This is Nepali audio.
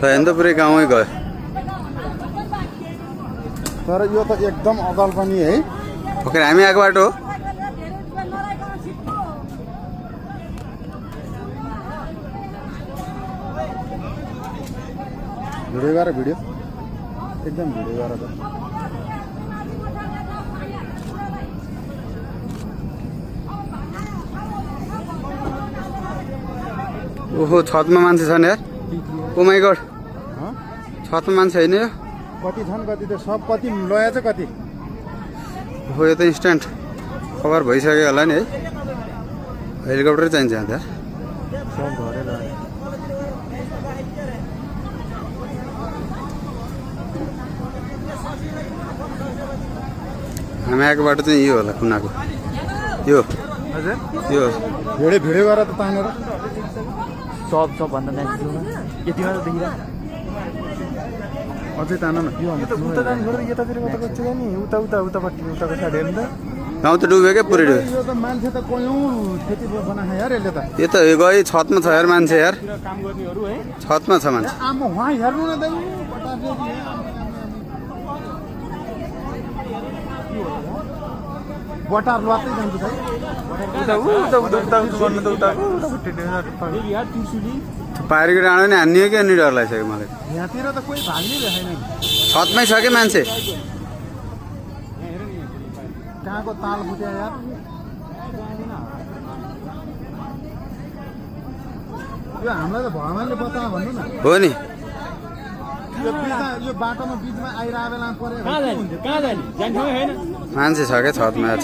हेर्नु त पुरै गाउँमै गयो। तर यो त एकदम अदाल पनि है। भर्खर हामी आएको बाटो हो। भिडियो गर भिडियो एकदम भिडियो गर त। ओहो छतमा मान्छे छन् यार। ओ माई गड छतमा मान्छे होइन यो। कति छन् कति त सब कति लया चाहिँ कति। हो यो त इन्स्ट्यान्ट खबर भइसक्यो होला नि है। हेलिकप्टर चाहिन्छ यहाँ त यार। सब घरै लया। हामी आएको बाटो चाहिँ यो होला कुनाको यो हजुर यो भिडियो भिडियो गर त तानेर। सब भन्दा नेक्स्ट यतिमा त देखिरहेको अझै तान न। यो उता जाने छोडेर यता फेरि कता कच्छ नि उता उता उतापट्टि उताको साइड हेर्नु त। गाउँ त डुब्यो क्या पुरै डुब्यो। यो त मान्छे त कयौँ खेती बनाए यार यसले त। यो त गयो छतमा छ यार मान्छे यार। काम गर्नेहरू है छतमा छ मान्छे। आमा वहाँ हेर्नु न दाइ बटार लत्तै जान्छ दाइ। उता उता उता उता गर्नु त उता यार त्रिशुली पारीको डाँडो नि हान्ने हो कि अनि डर लागिसक्यो मलाई। यहाँतिर त कोही भाग्नै देखाएन। छतमै छ कि मान्छे। कहाँको ताल फुट्यो यार। यो हामीलाई त भगवान्ले बचा भन्नु न। हो नि यो बिचमा यो बाटोमा बिचमा आइरहेको बेला पऱ्यो कहाँ जाने जाने ठाउँ होइन। मान्छे छ क्या छतमा।